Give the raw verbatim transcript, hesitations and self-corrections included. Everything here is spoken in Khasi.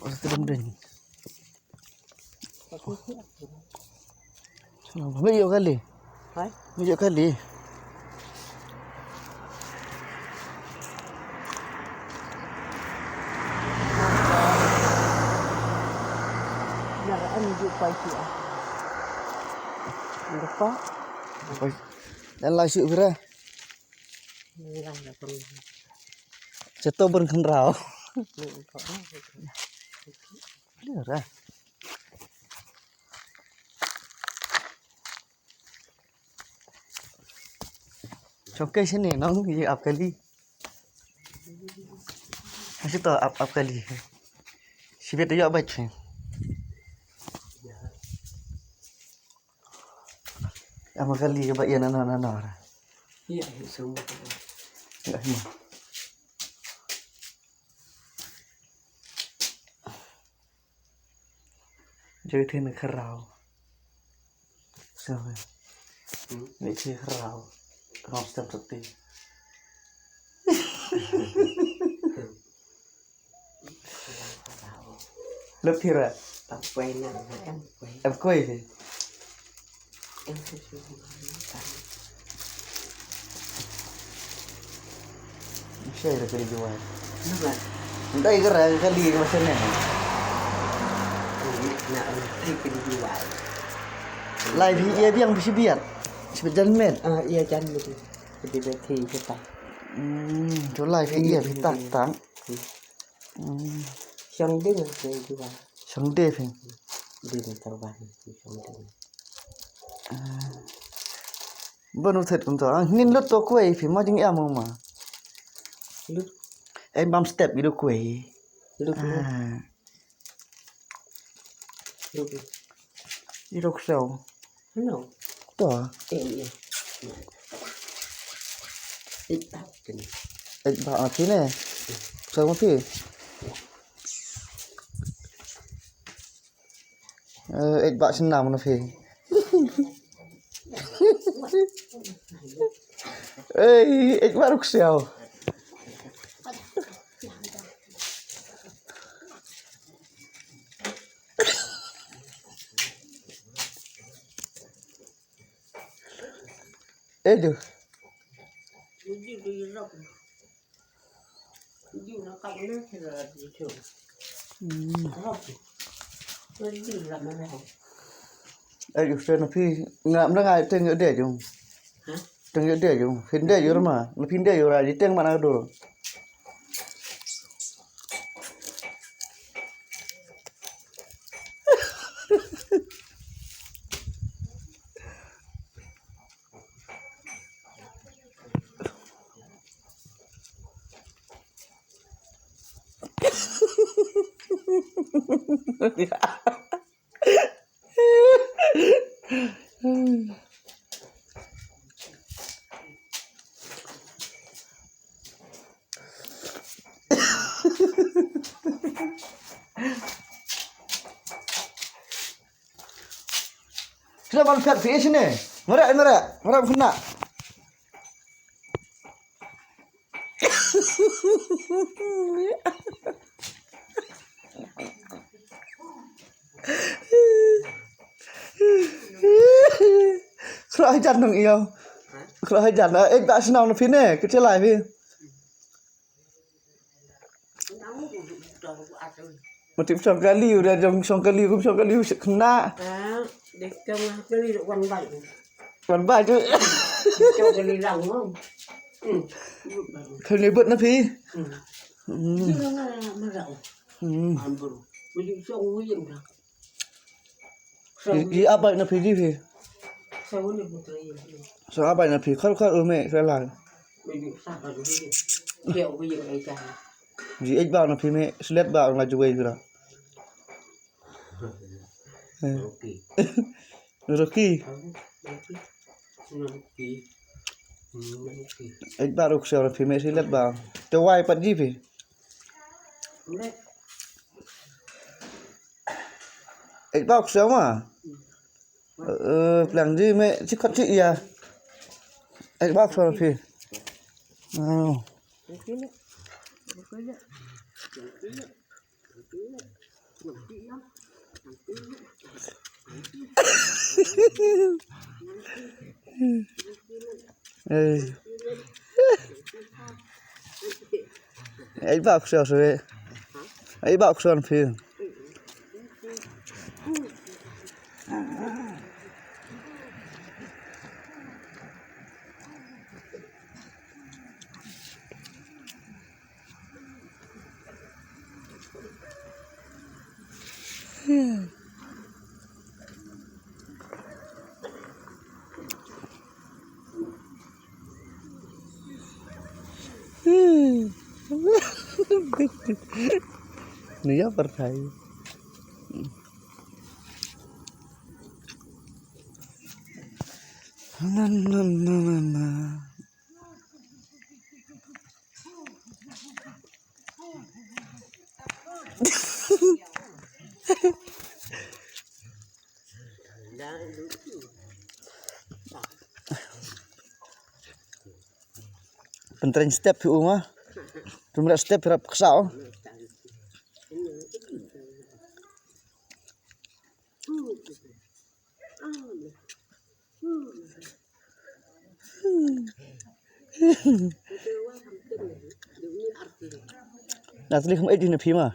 Ora te dum ding. Ba ïoh kali. Hai? Ba ïoh kali. Ïa, em ju pai ki ah. Ndo pa? Pai. Dan lai shu bira. Ïa, ïa, ïa. Cheto bun khynraw. Ïa, ra. Chongke sini nong ye ap kali. Hasi to ap ap kali. Sibit ya bai ching. Ap kali ba ya na na na na. Iya, iya, semua. Ya, semua. Jai thei na khraw. Sawi. Hmm. Ni thei khraw. Khraw stem sati. Lep thira. Em kwai na, em kwai. Em kwai thei. Share ka di jual. Nda i kara ka di ka masa ne. Na, na, i ka di jual. Lai bi ia biang bisi biat. Sibat jan met. Ah, ia jan met. Ka di beti kita. Hmm, tu lai bi ia bi tak tak. Hmm. Shong ding ka di jual. Shong de phi. Ding ka wan shong ding. Ah. Ban u thet kumta. Ah, ngin lut to kwai phi ma jing ïa mo ma. Lut. Ai bam step i do kwai. Lut. Ah. Lut. I do ksau. No. To. Eh, eh. Eh, ah, sini. Eh, ba, ah, sini. Ksau ma phi. Eh, eh, ba, sini na phi. Eh, eh, ba, ruk siau. Eh, du. Hmm. Ai, u shen na phi, nga, mna nga teng yo de jong. Hah? Teng yo de jong. Phin de yo ma. Na phin de yo ra, ji teng mana do. Sila ban phet phi sini. Mara, mara, mara kena. Khra hajan nong iyo. Khra hajan, eh, ba sinaw na phi ne, kecil lai phi. Mati shong kali, udah jong shong kali, kum shong kali, sik kena. Ah, dek shong kali, wan bai. Wan bai tu. Shong kali lang, oh. Hmm. Kali buat na phi. Hmm. Hmm. Dia nggak marah. Hmm. Ambur. Beli shong wuyang dah. Di, di abai na phi di phi. Sa abai na phi khar khar u me sa la. Di ej ba na phi me slet ba la juwei phi la. Eh. Rocky. Ej ba ruk sa na phi me slet ba. Te wai pat di phi. Ej ba ruk sa ma. Eh, plang ji me chi khot chi ia. Ej ba ruk sa na phi. Oh. Eh. Ai ba ku sha swe. Ai ba ku sha phi. Ni ya percaya. Na, na, na, na, na. Pyntrei step phi u ma. Pyntrei step phi rap ksaw. Na tli kham ej na phi ma.